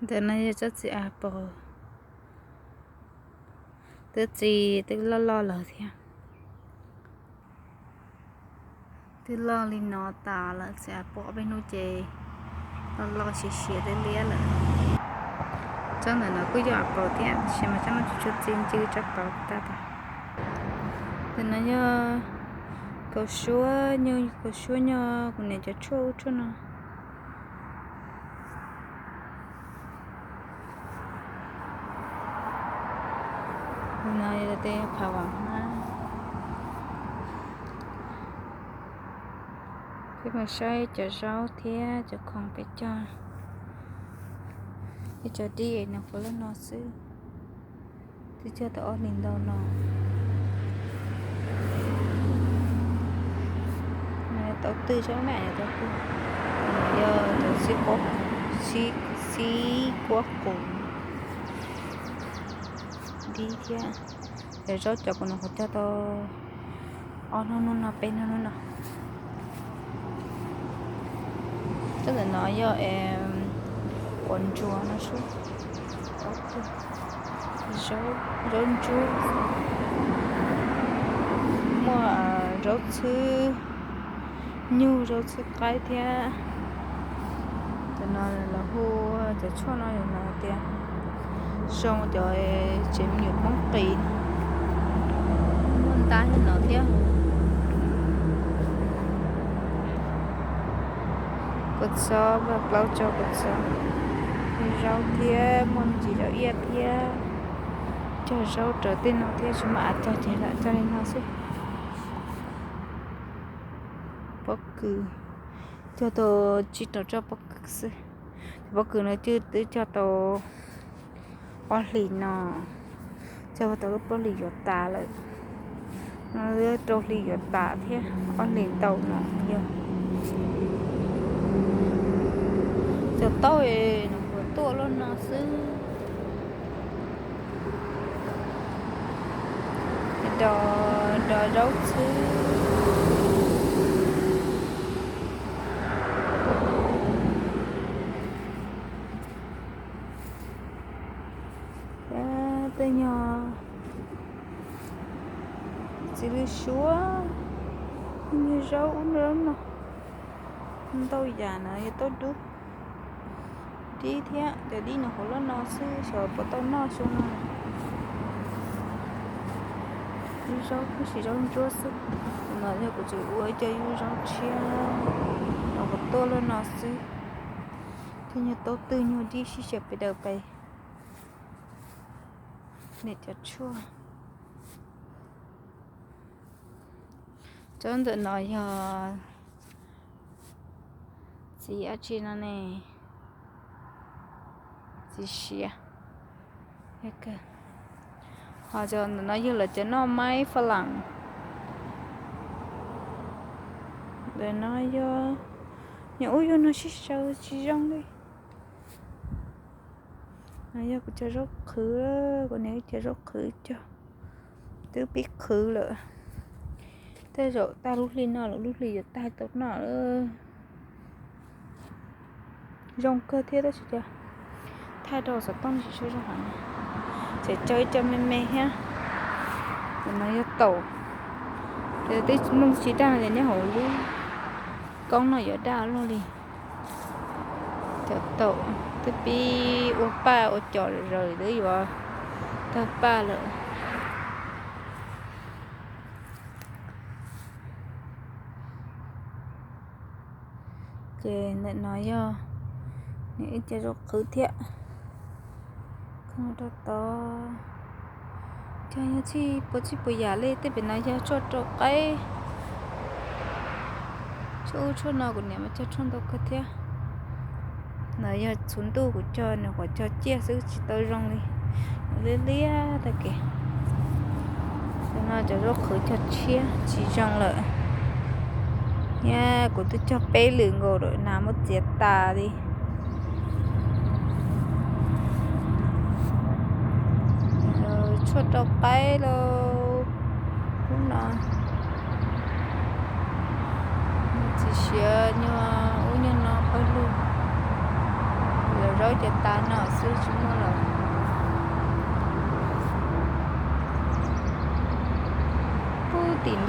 Ntawm no yog tsob txiv apple, twb txi, twb loj loj lawm thiab. Twb loj li no tas lawm, txiv apple ob peb hnub ces loj loj siav siav twb liab lawm. Tsob ntawm no kuj yog apple thiab, tab sis mas tsob no tsuas txi ncw tsob pauv tag tag. Ntawm no yog kaus suab, nyuj kaus suab nyob kuv niam cov tshuaj ub tshuaj no. No yog tej phav vam hmab. Peb mus saib cov zaub thiab cov khoom peb cog. Peb cog dib no puav leej no xwb. Twb cog tau ob hlis ntau no. Tau twj, tsob me tau twj. Yog cov xib, xib kuab qus dib thiab. Cov zaub cov kuv nyuam qhuav cog tau ob hnub no, peb hnub no. Tsob ntawm no yog quav ntsuas no sub. Zaub ntsuab, muaj zaub txhwb nyuj, zaub txhwb qaib thiab. Cov no los hu, cov tshuaj no yog no tias zoo cov tsev me nyuam poob qis, muaj ntab thiab no thiab. Kua txob, plaub tsob kua txob, zaub thiab, muaj me ntsis zaub iab thiab. Cog zaub raws tej no thiab, tsis muaj av cog ces lam cog li no xwb. Pob kws, cog tau tsib rau tsob pob kws xwb. Cov pob kws no twb cog tau ob hlis no, cog tau lub pob hlis yuav tas lawm. No rau hli yuav tas thiab, ob hlis ntau no yog cov taub es nws puas tuaj loj no xwb. Dos, dos zaub txhwb. Tej nyuag txiv lws suav, tej nyuag zaub ub zaub no, ntau yam no yog tauj dub, dib thiab. Cov dib no hauv loj no xwb, xyov puas tau noj xyoo no. Yub zaub, tab sis zaub ntsuab xwb. No yog kuv tseem ua ib co yub zaub tshiab, no kuv tuaj loj no xwb. Tej nyuag tauj twg nyuag dib sib xyaw pes daws pes. Niam cov tshuaj. Tsob ntawm no yog txiv dab tsi no ne? Txiv siav. Ho cov ntawm no yog lawv cov noj maib fas las. Ntawm no yog, nyuam ub yug no sib saw tsis zoo li. No yog kuv cov zaub qhwv, kuv niam cov zaub qhwv cog, twb pib qhwv lawm. Tej zaum tag lub hli no lawm, lub hli yuav tag tau noj lawm. Zoo kawg thiab tab sis cas thaij rau xov tooj tsis tshua zoo heev. Tseem cog ib co me me thiab. Ntawm no yog taum, ces twb mloog tsis daj li, nyob hauv lub koob no yuav daj luaj li. Cov taum twb pib ua paj ua cos lawm, twb yuav tawg paj lawm. Ces ntawm no yog ib co zaub qhwv thiab. Rau tod, cog yog txhij puas txhij puas yam li, tej pem no yog tshuaj rau qaib. Tshuaj ub tshuaj no kuv niam mas cog tshuaj ntau kawg thiab. No yog txhuv ntuj kuv cog, nws qhuav cog ciaj xwb tsis tau zoo li, liab liab tag kev. Cov no cov zaub qhwv cog tshiab tsis zoo lawm. Nyab kuv twb cog peb lwm nkaus lawm, nas muab txiav tas li. Tshuaj rau qaib lauj, ub no, txiv siav nyuag ub nyuag no pawg lug, lawv Zaub ces tas no xwb tsis muaj lawm. Pub tim ntug